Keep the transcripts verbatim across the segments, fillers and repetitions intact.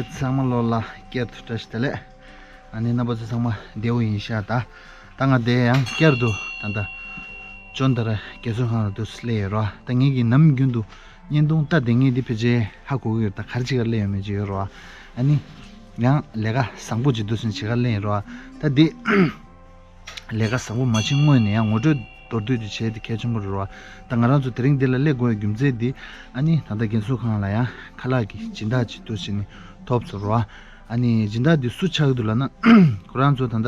ཚང་མ་ལོ་ལ་བསྐྱར་དུ་བཀྲ་ཤིས་བདེ་ལེགས། ཨ་ནི་རྣམ་པ་ཚོ་ཚང་མ་བདེ་པོ་ཡིན་ཤག་ད། ད་ང་དེ་ཡང་བསྐྱར་དུ་ད་ལྟ་ཅོན་ཏ་ར་རྒན་གསོ་ཁང་ལ་འདུག་སླེབས་ཡོད་རོ། ད་ངེད་ཀྱི་ནམ་རྒྱུན་དུ་བརྙན་ཐུང་ལྟ་བསྡད་མཁན་འདི་ཕལ་ཆེར་ཧ་གོ་གི་ཡོད། ད་ག་རེ་བྱེད་གར་སླེབས་ཡོད་མེད་ཅིག་ཡོད་རོ། ཨ་ནི་ཡང་ལས་ཀ་བཟང་པོ་ཅིག་འདུག་ཟེར་ནས་བྱེད་གར་སླེབས་ཡོད་རོ། ད་འདི་ལས་ཀ་བཟང་པོ་མ་བྱེད་སྔོན་ནས་ཡང་ངོ་སྤྲོད་མདོར་བསྡུས་ཅིག་བྱས་ཏེ་གལ་ཆེན་པོ་རེད་རོ། ད་ང་རང་ཚོ་དེ་རིང་འདི་ལ་སླེབས་དགོས་པའི་རྒྱུ་མཚན་འདི་ཨ་ནི་ད་ལྟ་རྒན་གསོ་ཁང་ལ་ཡང་ཁ་ལག་གི་སྦྱིན་བདག་ཅིག་འདུག་ཟེར་ནས་ཐོབ་སོང་རོ། ཨ་ནི་སྦྱིན་བདག་འདི་སུ་ཆགས་ཀྱི་འདུག་ལབ་ན་ཁོ་རང་ཚོ་ད་ལྟ་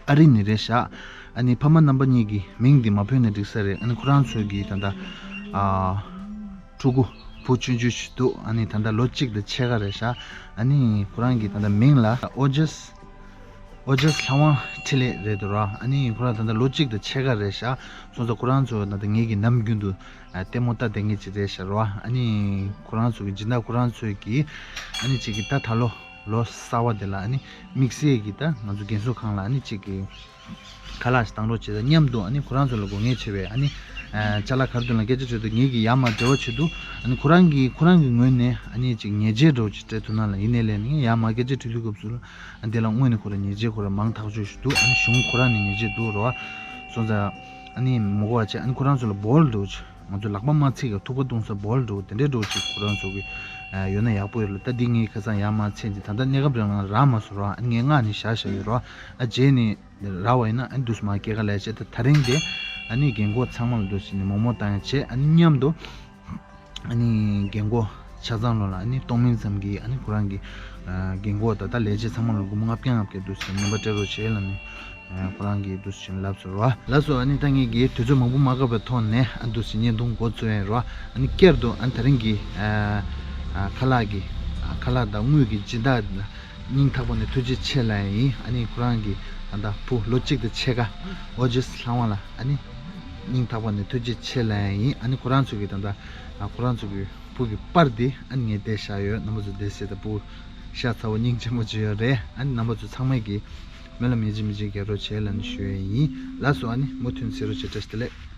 ཨ་རི་ནས་རེད་ཤག་ཨ་ནི་ཕ་མ་རྣམ་པ་གཉིས་ཀྱི་མིང་འདི་མ་བོས་ན་འགྲིག་ས་རེད། ཨ་ནི་ཁོ་རང་ཚོ་གི་ད་ལྟ་ཨ་ཕྲུ་གུ་བུ་ཆུང་ཆུང་ཞིག་འདུག་ཨ་ནི་ད་ལྟ་ལོ་གཅིག་དང་ཕྱེད་ཀ་རེད་ཤག་ཨ་ནི་ཁོ་རང་གི་ད་ལྟ་མིང་ལ་ཨོ་ཇེས། ཨོ་ཇེས་ལྷ་དབང་འཕྲིན་ལས་རེད་འདུག་ར། ཨ་ནི་ཁོ་རང་ད་ལྟ་ལོ་གཅིག་དང་ཕྱེད་ཀ་རེད་ཤག་སོང་ཙང་ཁོ་རང་ཚོ་ད་ལྟ་ངེད་ཀྱི་ནམ་རྒྱུན་དུ་ཨ་ལྟད་མོ་ལྟ་བསྡད་མཁན་ཅིག་རེད་ཤག་ར། ཨ་ནི་ཁོ་རང་ཚོ་གི་སྦྱིན་བདག་ཁོ་རང་ཚོས་ཀྱི་ཨ་ནི་ཅིག་གི་ད་ད་ལོ་ལོ་གསར་བ་དེ་ལ་ཨ་ནི་དམིགས་བསལ་གྱི་ད་ང་ཚོ་རྒན་གསོ་ཁང་ལ་ཨ་ནི་ཅིག་གི་ཁ་ལག་ཞིག་བཏང་རོགས་བྱེད་དང་མཉམ་དུ་ཨ་ནི་ཁོ་རང་ཚོ་ལ་དགོས་ངེས་ཆེ་བའི་ཨ་ནི་ཨ་ཅ་ལག་ག་རེ་འདུག་ལ་སྐད་ཆ་བྱེད་དུས་ངེད་ཀྱི་ཡར་མར་འབྲེལ་བ་བྱེད་དུས་ཨ་ནི་ཁོ་རང་གི་ཁོ་རང་གི་ངོས་ནས་ཨ་ནི་ཅིག་ཉེས་ཆད་འདྲ་བོ་ཅིག་སྤྲད་ཐུབ་ན་ལ་ཡིན་ནའི་ལས་ནི་ཡར་མར་སྐད་ཆ་དྲི་དུས་སྐབས་སུ་ཨ་འདི་ལ་དངོས་ནས་ཁོ་རང་ཉེས་ཆད་ཁོ་རང་མང་ཐག་ཆོད་ཞིག་འདུག་ཨ་ནི་གཞུང་ཁོ་རང་ནས་ཉེས་ཆད་འདུག་རོ། སོང་ཙང་ཨ་ནི་མི་དགོས་པ་བྱས་ཨ་ནི་ཁོ་རང་ཚོ་ལ་བོལ་འདྲ་བོ་ཅིག་ང་ཚོ་ལག་པ་མ་ཚིག་ག་ཐུག་པ་བརྡུང་ས་བོལ་འདྲ་བོ་དེ་འདྲའི་འདྲ་བོ་ཅིག་ཁོ་རང་ཚོ་གི་ཨ་ཡོད་ན་ཡག་པོ་ཡོད་ལ། ད་འདི་ངས་ཁ་སང་ཡར་མར་མཚན་ཅིག་ད་ལྟ་གནས་སྐབས་རང་ལ་རག་མ་སོང་རོ། ཨ་ནི་ངས་མངགས་ནས་བཞག་བཞག་ཡོད་རོ། ཨ་རྗེས་ནས་རག་པ་ཡིན་ན་ཨ་ནི་འདུག་སེ་མར་སྐྱེལ་ག་ལས་བྱས། ད་ད་རིང་དེ་ཨ་ནི་རྒན་གོག་ཚང་མ་ལ་འདུག་སེ་ནས་མོག་མོག་བཏང་ཡ་བྱས། ཨ་ནི་མཉམ་དུ་ཨ་ནི་རྒན་གོག་ཆ་ཚང་ལོ་ལ་ཨ་ནི་སྟོང་མིན་ཙམ་གྱི་ཨ་ནི་ཁོ་རང་གི་ཨ་རྒན་གོག་ད་ལྟ་ལས་བྱེད་ཚང་མ་ལ་སྒོར་མོ་ལྔ་བརྒྱ་ལྔ་བརྒྱ་འདུག་སེ་ནས་ཉེས་པ་སྤྲད་རོགས་བྱས་ལབ་ནས་ཨ་ཁོ་རང་གིས་འདུག་སེ་ལབ་སོང་རོ། ལགས་སོ། ཨ་ནི་ད་ངེད་ཀྱིས་དུས་ཚོད་མང་པོ་མ་བཀག་པའི་ཐོག་ནས་ཨ་འདུག་སེ་བརྙན་ཐུང་འགོ་བཙུགས་ཡིན་རོ། ཨ་ནི་བསྐྱར་དུ་ཨ་ནི་ད་རིང་གི་ཨ་ཨ་ཁ་ལག་གི་ཨ་ཁ་ལག་དང་དངུལ་གྱི་སྦྱིན་བདག་སྙིང་ཐག་པ་ནས་ཐུགས་རྗེ་ཆེ་ལབ་ཡ་ཡིན། ཨ་ནི་ཁོ་རང་གི་ད་ལྟ་བུ་ལོ་གཅིག་དང་ཕྱེད་ཀ་ཨོ་ཇེས་ལྷ་དབང་ལ་ཨ་ནི་སྙིང་ཐག་པ་ནས་ཐུགས་རྗེ་ཆེ་ལབ་ཡ་ཡིན། ཨ་ནི་ཁོ་རང་ཚོ་གི་ད་ལྟ་ཨ་ཁོ་རང་ཚོ་གི་བུ་གི་པར་འདི་ཨ་ནི་ངས་བསྡད་བཞག་ཡོད། རྣམ་པ་ཚོ་བསྡད་སྲིད་ད། བུ་ཤ་ཚ་བོ་སྙིང་རྗེ་མོ་ཅིག་ཡོད་རེད། ཨ་ནི་རྣམ་པ་ཚོ་ཚང་མས་ཀྱི་སྨོན་ལམ་ཡིན་གཅིག་མིན་གཅིག་རྒྱག་རོགས་བྱེད་ལབ་ནས་ཞུ་ཡ་ཡིན། ལགས་སོ། ཨ་ནི་མུ་མཐུད་གཟིགས་རོགས་བྱེད། བཀྲ་ཤིས་བདེ་ལེགས།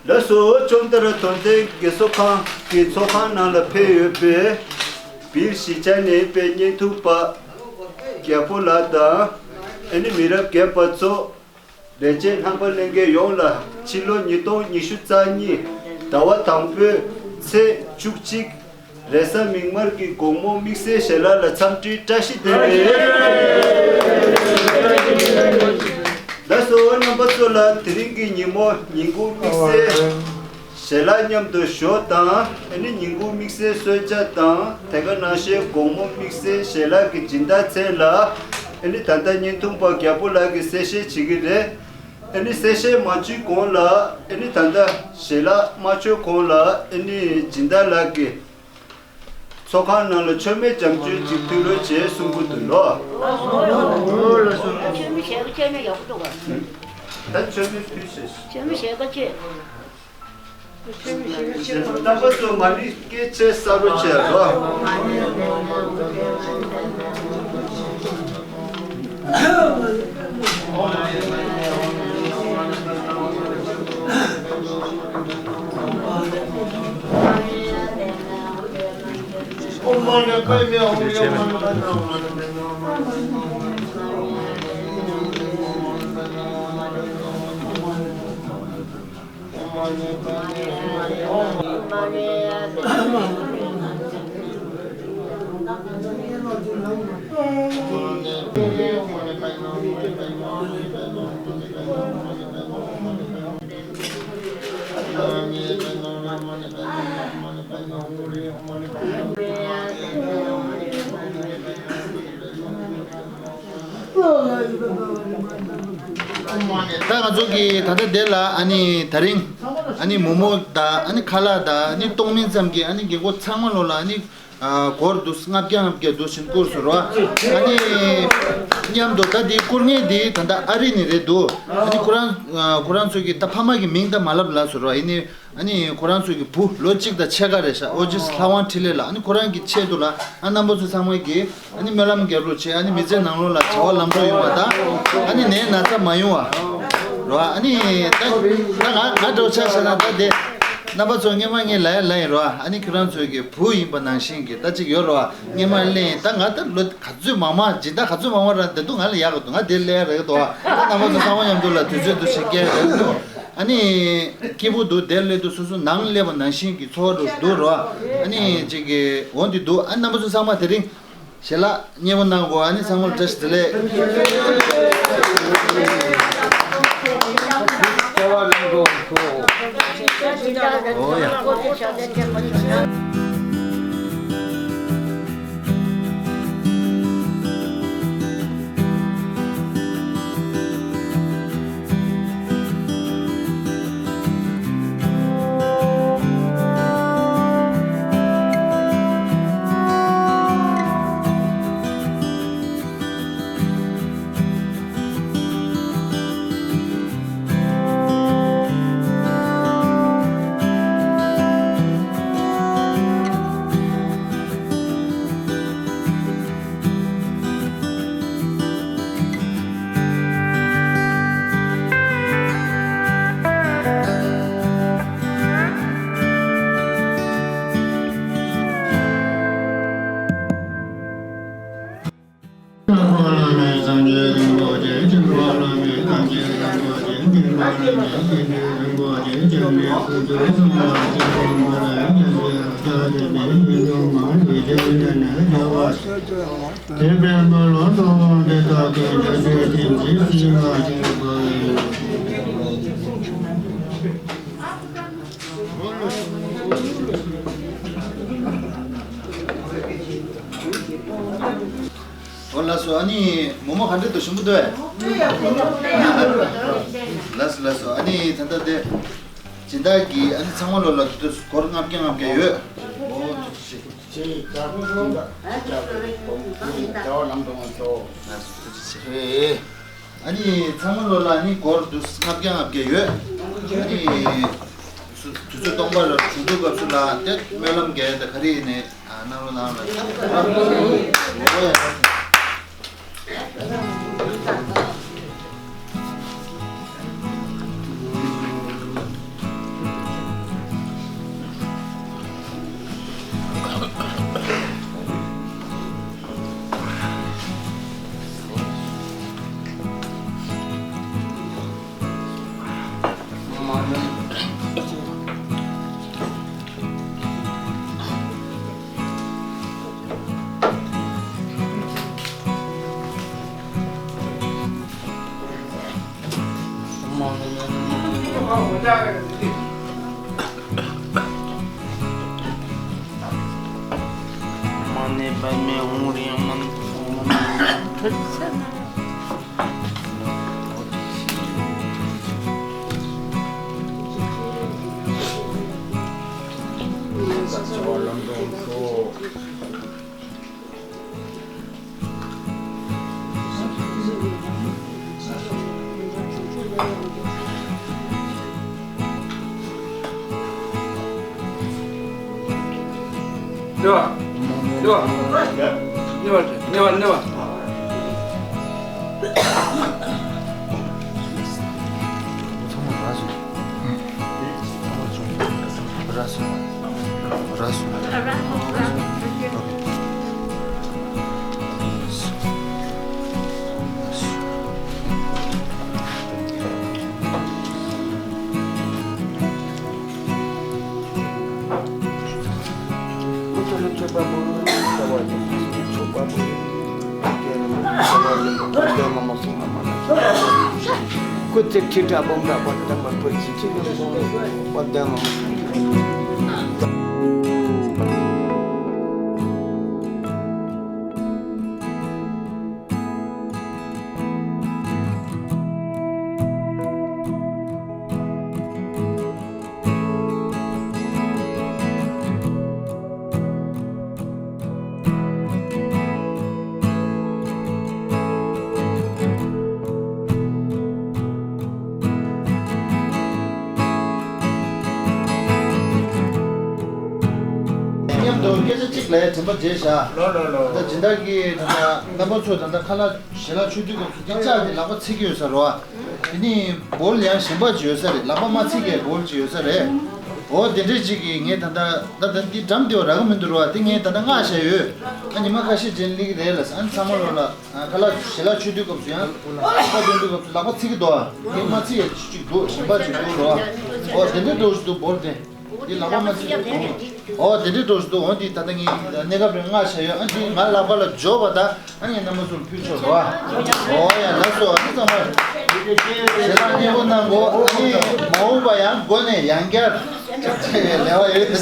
ལགས་སོ། ཅོན་ཏ་ར་དོན་ལྡན་རྒན་གསོ་ཁང་གི་ཚོགས་ཁང་ནང་ལ་ཕེབས་ཡོད་པའི་བིར་གཞིས་ཆགས་ནས་དཔེ་བརྙན་ཐུང་པ་རྒྱལ་པོ་ལགས་དང་ཨ་ནི་མི་རབས་རྒན་པ་ཚོ། ལས་བྱེད་རྣམ་པ་ལྷན་རྒྱས་ཡོངས་ལ་ཕྱི་ལོ་ཉིས་སྟོང་ཉི་ཤུ་རྩ་གཉིས་ཟླ་བ་དང་པོའི་ཚེས་བཅུ་གཅིག་རེས་གཟའ་མིག་དམར་གྱི་དགོང་མོ་དམིགས་བསལ་ཞལ་ལག་ལ་འཚམས་འདྲི་བཀྲ་ཤིས་བདེ་ལེགས། ལགས་སོ། རྣམ་པ་ཚོ་ལ་དེ་རིང་གི་ཉིན་མོ་ཉིན་གུང་དམིགས་བསལ་ཞལ་ལག་མཉམ་དུ་ཞོ་དང་ཨ་ནི་ཉིན་གུང་དམིགས་བསལ་གསོལ་ཇ་དང་དེ་ག་ནང་བཞིན་དགོང་མོ་དམིགས་བསལ་ཞལ་ལག་གི་སྦྱིན་བདག་མཚན་ལ་ཨ་ནི་ད་ལྟ་བརྙན་ཐུང་པ་རྒྱལ་པོ་ལགས་ཀྱིས་གསལ་བཤད་བྱེད་ཀྱི་རེད། ཨ་ནི་གསལ་བཤད་མ་བྱེད་གོང་ལ་ཨ་ནི་ད་ལྟ་ཞལ་ལག་མ་མཆོད་གོང་ལ་ཨ་ནི་སྦྱིན་བདག་ལགས་ཀྱིས་ཚོགས་ཁང་ནང་ལ་མཆོད་མེ་སྦྱང་བརྩོན་ཅིག་ཕུལ་རོགས་བྱས་གསུང་གི་འདུག་ལོ། མཆོད་མེ་ཞལ་ལག་མཆོད་མེ་ཡག་པོ་འདུག་ག་ད་མཆོད་མེ་ཕུལ་ཤེས། མཆོད་མེ་ཞལ་ལག་མཆོད། རྣམ་པ་ཚོ་མ་ཎི་སྐད་ཆ་གསལ་པོ་བྱས་རོགས། ད་ང་ཚོ་གི་ད་ལྟ་དེ་ལ་ཨ་ནི་ད་རིང་ཨ་ནི་མོག་མོག་དང་ཨ་ནི་ཁ་ལག་དང་ཨ་ནི་སྟོང་མིན་ཙམ་གྱི་ཨ་ནི་རྒན་གོག་ཚང་མ་ལོ་ལ་ཨ་ནི་ཨ་སྒོར་འདུག་ལྔ་བརྒྱ་ལྔ་བརྒྱ་འདུག་བཞིན་བསྐུར་སོང་རོ། ཨ་ནི་མཉམ་དུ་ད་འདི་བསྐུར་མཁན་འདི་ད་ལྟ་ཨ་རི་ནས་རེད་འདུག་ཨ་ནི་ཁོ་རང་ཨ་ཁོ་རང་ཚོ་གི་ད་ཕ་མ་གི་མིང་ད་མ་ལབ་ལབ་སོང་རོ། ཨ་ནི་ཨ་ནི་ཁོ་རང་ཚོ་གི་བུ་ལོ་གཅིག་དང་ཕྱེད་ཀ་རེད་ཤག་ཨོ་ཇིས་ལྷ་དབང་འཕྲིན་ལས་ལགས། ཨ་ནི་ཁོ་རང་གི་ཆེད་དུ་ལ་ཨ་རྣམ་པ་ཚོ་ཚང་མ་གི་ཨ་ནི་སྨོན་ལམ་རྒྱབ་རོགས་བྱེད། ཨ་ནི་མི་ཚེ་ནང་ལོགས་ལ་བྱ་བ་ལམ་འགྲོ་ཡོང་བ་དང་། ཨ་ནི་ནད་ན་ཚ་མ་ཡོང་བ་རོ། ཨ་ནི་ད་ད་ང་ང་འདྲ་བོ་ཆ་བཞག་ན་ད་དེ་རྣམ་པ་ཚོ་སྔན་མ་ངས་ལབ་ཡ་ལབ་ཡིན་རོ། ཨ་ནི་ཁྱོད་རང་ཚོའི་གི་བུ་ཡིན་པ་ནང་བཞིན་གི་ད་ཅིག་ཡོད་རོ། སྔན་མ་གླེང་ད་ང་ད་ལོ་ག་ཚོད་མང་མང་སྦྱིན་བདག་ག་ཚོད་མང་མང་རང་བསྡད་འདུག་ང་ལ་ཡག་གི་འདུག་ང་དེ་སླེབས་ཡ་རེད་འདུག་ད་རྣམ་པ་ཚོ་ཚང་མ་མཉམ་དུ་ལ་དུས་ཚོད་འདུག་ཞིག་སྐྱེལ་རེད་འདུག་ཨ་ནི་སྐྱིད་པོ་འདུག་དེར་སླེབས་དུས་སོ་སོ་ནང་སླེབས་པ་ནང་བཞིན་གྱི་ཚོར་བ་འདུག་རོ། ཨ་ནི་ཅིག་གི་འོ་འདི་འདུག་ཨ་རྣམ་པ་ཚོ་ཚང་མ་དེ་རིང་ཞལ་ལག་མཉེས་པོ་གནང་དགོས། ཨ་ནི་ཚང་མར་བཀྲ་ཤིས་བདེ་ལེགས། ཨོ་ཡ། ཨོ་ལགས་སོ། ཨ་ནི་མོག་མོག་ག་འདྲ་འདུག་ཞིམ་པོ་འདུག་ཨེ། ལགས་སོ་ལགས་སོ། ཨ་ནི་ད་ལྟ་དེ་སྦྱིན་བདག་གིས་ཨ་ནི་ཚང་མ་ལོ་ལ་དུས་སྒོར་ལྔ་བརྒྱ་ལྔ་བརྒྱ་ཡོད། ཨོ་ཐུགས་རྗེ་ཆེ། ཆེ་ཡིན་ད། ཆེ་ཡིན་ད། ཆེ་ཡིན་ད། རྒྱལ་བ་ལམ་འགྲོ་མ་ཤོག་ལགས་སོ་ཐུགས་རྗེ་ཆེ། ཨ་ནི་ཚང་མ་ལོ་ལ་ནི་སྒོར་དུ་ལྔ་བརྒྱ་ལྔ་བརྒྱ་ཡོད། ཨ་ནི་དུས་ཚོད་སྟོང་པ་ལ་དྲུང་དུ་སྐབས་སུ་ལ་དེ་སྨོན་ལམ་རྒྱག་ཡ་དེ་ག་རེ་ཡིན་ནའི་ཨ་གནང་རོགས་གནང་ལ། མ་ཎི་པདྨེ་ཧཱུྃ་རེ་ཡང་མ་ཎི། དཔལ་ལྡན་མ་མོ་སྲུང་མ་མ་ན། སྐུ་ཚེ་ཁྲི་ཕྲག་སྤོམ་ཕྲག་པར་བརྟན་པར་ཕུལ། ཞིང་ཆེན་ཡོངས་སུ་དཔལ་ལྡན་མ་མོ་སྲུང་མ། མཉམ་དུ་སྐད་ཆ་གཅིག་ལ་དྲན་པ་བརྗེད་བཞག་ལོ་ལོ་ལོ། ད་སྦྱིན་བདག་གིས་ད་ལྟ་རྣམ་པ་ཚོས་ད་ལྟ་ཁ་ལག་ཞལ་ལག་མཆོད་དུས་སྐབས་སུ་དེ་ལྕགས་དེ་ལག་པ་འཚིག་གི་ཡོད་ས་རེད་བ། དེ་ནི་སྦོལ་ཡང་གཞན་པ་ཅིག་ཡོད་ས་རེད། ལག་པ་མ་འཚིག་གི་སྦོལ་ཅིག་ཡོད་ས་རེད། འོ་དེ་འདྲས་ཅིག་གིས་ངས་ད་ལྟ་ད་ལྟ་འདི་འགྲམ་དེ་བ་རག་གི་མི་འདུག་རེད་བ། དེ་ངས་ད་ལྟ་མངགས་བཞག་ཡོད། ཨ་ཉི་མ་ཁ་ཤས་རྗེས་སླེབས་ཀྱི་རེད་ལ། ཨ་ནི་ཚང་མ་ལོ་ལ་ཁ་ལག་ཞལ་ལག་མཆོད་དུས་སྐབས་སུ་ཡང་ཁ་འདོན་དུས་སྐབས་སུ་ལག་པ་འཚིག་གི་འདུག་ཨ་ངས་མ་འཚིག་ཡ་ཅིག་འདུག་གཞན་པ་ཅིག་འདུག་རེད་བ། འོ་དེ་འདྲས་འདྲ་ཞིག་འདུག་སྦོལ་དེ། འདི་ལག་པ་མ་ཚིག་གི་འདུག་འོ་དེ་འདྲས་འདྲ་ཞིག་འདུག་འོ་འདི་ད་ལྟ་ངས་གནས་སྐབས་རེ་མངགས་བཞག་ཡོད། ཨ་འདི་ང་ལག་པ་ལ་འབྱོར་བ་ད། ཨ་ནི་རྣམ་པ་ཚོར་ཕུལ་ཆོག་རོ། ཨོ་ཡ་ལགས་སོ། ཨ་ནི་ཚང་མ་ཞལ་ལག་མཉེས་པོ་གནང་གོ། ཨ་ནི་མ་འོངས་པ་ཡང་སྒོ་ནས་ཡང་བསྐྱར་ལེ་བ་ཡོད།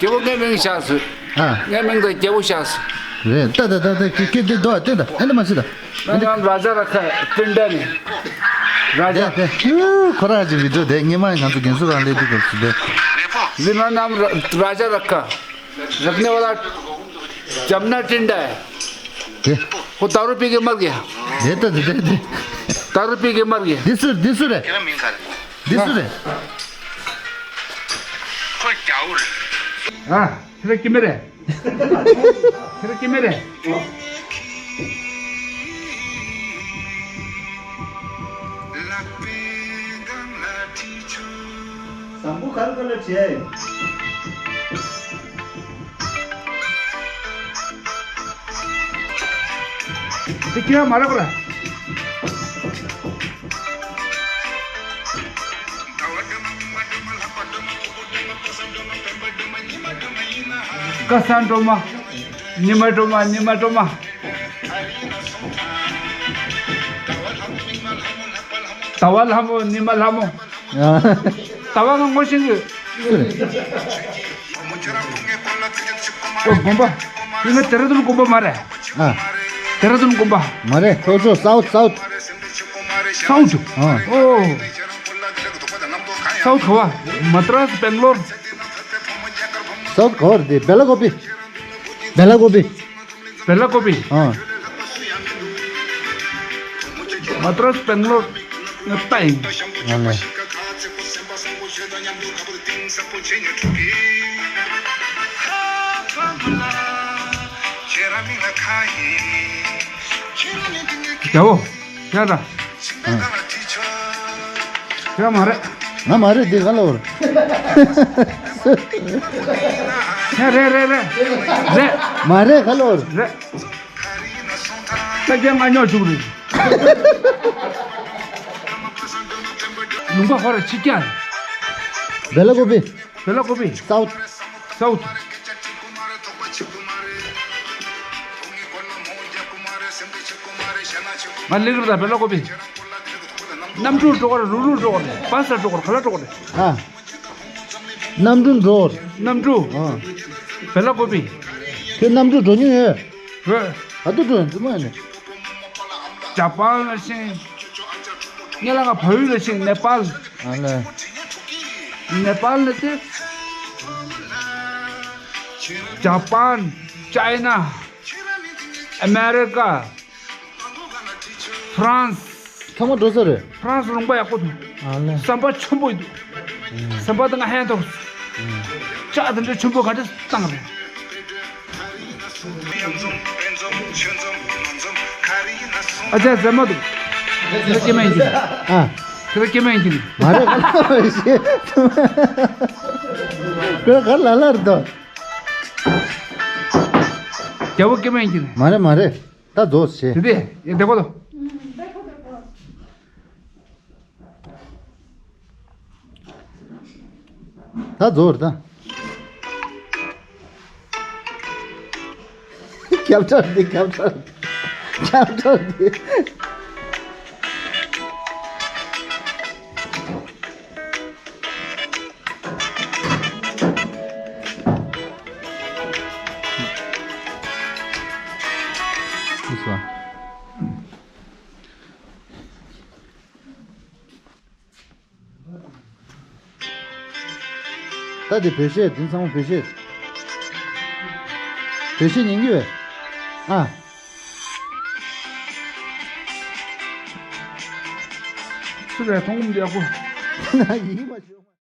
རྒྱལ་པོ་ངའི་མིང་བཞག་སོང་། ཨ། ངའི་མིང་དང་རྒྱལ་པོ་བཞག་སོང་། རེད་ད་ད་ད་ད་ཀི་ཀི་འདི་འདུག་ཨ། དེ་ད་ཨ་ནི་མ་ཤི་ད། ང་རང་རཱ་ཇ་ར་ཁ་ཏིན་ཏན་ནི། རཱ་ཇ། དེ་དེ་ཁོ་ར་ཅིག་བི་ཌིའོ་དེ་སྔོན་མ་ང་ཚོ་རྒན་གསོ་རང་ལས་དུས་སྐབས་སུ་དེ། ཟི་མ་ནམ་རཱ་ཇ་ར་ཁ། རག་ནེ་ཝ་ལ་ཇམ་ན་ཏིན་ཏན། དེ། ཁོ་ད་རུ་པི་གེ་མར་གེ། དེ་ད་དེ་དེ་དེ། ད་རུ་པི་གེ་མར་གེ། འདི་སུ་འདི་སུ་རེད། འདི་སུ་རེད། ཁོ་རྒྱ་བོ་རེད། ཨ། ཁྱེད་རང་སྐྱེ་མེད་རེད། ཁྱེད་རང་སྐྱེ་མེད་རེད། བཟང་པོ་ག་རེ་ག་ལ་བྱས། འདི་ཁྱེད་རང་མ་རག་པ་ར། སྐལ་བཟང་སྒྲོལ་མ། ཉི་མ་སྒྲོལ་མ། ཉི་མ་སྒྲོལ་མ། ཉི་མ་སྒྲོལ་མ། ཟླ་བ་ལྷ་མོ། ཉི་མ་ལྷ་མོ། ཟླ་བ་ང་ངོ་ཤེས་ཀྱི། ཨོ་དགོན་པ། འདི་ང་ཌེ་ར་ཌུན་དགོན་པ་མ་རེད། ཨ། ཌེ་ར་ཌུན་དགོན་པ། མ་རེད། ཁོ་ཚོ་སའུ་ཐི་སའུ་ཐི། སའུ་ཐི། ཨ། ཨོ། སའུ་ཐི་ག་བ། མ་ཏྲ་སི། སྦེང་ལོར། སའུ་ཐི་ག་བ་རེད་དེ། བེ་ལ་ཀོ་པི། བེ་ལ་ཀོ་པི། བེ་ལ་ཀོ་པི། ཨ། མ་ཏྲ་སི། སྦེང་ལོར། ང་ལྟ་ཡིན། ཨ་ལེ། རྒྱལ་བོ། ཡ་ད། ཡ་མ་རེད། ང་མ་རེད་འདི་ག་ལ་བོར། ཡ་རེད་རེད་རེད། རེད། མ་རེད་ག་ལ་བོར། རེད། ད་རྒྱ་ང་ཉོ་བཅུག་རེད། ལུང་པ་ཧོ་ར་ཆི་ཀྱང་། བེ་ལ་ཀོ་པི། བེ་ལ་ཀོ་པི། སའུ་ཐི། སའུ་ཐི། ང་ལི་གིར་ད་བེ་ལ་ཀོ་པི། གནམ་གྲུ་འགྲོ་གར། རུ་རུ་འགྲོ་གར། བ་ས་འགྲོ་གར། ག་ལ་འགྲོ་གར། ཨ། གནམ་གྲུ་འགྲོ་གར། གནམ་གྲུ། ཨ། བེ་ལ་ཀོ་པི། ཁྱོད་གནམ་གྲུ་འགྲོ་མྱོང་ཡོད། ཡོད། ག་དུས་འགྲོ་ཡོང་རྫུན་མ་ཡིན་ནས། ཇ་པཱན་ལ་ཕྱིན། ངས་ལ་ང་བལ་ཡུལ་ལ་ཕྱིན། ནེ་པཱལ། ཨ་ལེ། ནེ་པཱལ་ནས་དེ། ཇ་པཱན། ཅའི་ན། ཨ་མེ་རི་ཀ། ཧྥ་རན་སི། ཚང་མ་འགྲོ་ས་རེད། ཧྥ་རན་སི་ལུང་པ་ཡག་པོ་འདུག་ཨ་ལེ། ཟམ་པ་ཆེན་པོ་འདུག་ཟམ་པ་དེ་ང་ཧན་ཐོག་ལྕགས་དེ་འདྲ་ཆེན་པོ་ག་འདྲ་བཏང་རེད། ཨ་ཅག་ཟེར་མ་འདུག་ཁྱེད་རང་སྐྱེ་དམན་ཡིན་གྱི་རེད། ཨ། ཁྱེད་རང་སྐྱེ་དམན་ཡིན་གྱི་རེད། མ་རེད། ཁོས་ག་ལ་ལར་དོ། རྒྱལ་པོ་སྐྱེ་དམན་ཡིན་གྱི་རེད། མ་རེད་མ་རེད། ད་རྫོགས་བྱེད། དེ་དེ་ཡིན་བདེ་པོ་འདུག་ད་རྫོགས་རེད་ད། ཁྱབ་བསྒྲགས་འདི། ཁྱབ་བསྒྲགས། ཁྱབ་བསྒྲགས་འདི། ད་དེ་བོད་གཞས། འདི་ཚང་མ་བོད་གཞས། བོད་གཞས་ཉན་གྱི་ཡོད། ཨ། སུ་རེད། མཐོང་གོམ་ཡག་པོ། ན་ཡིན་མ་བྱུང་།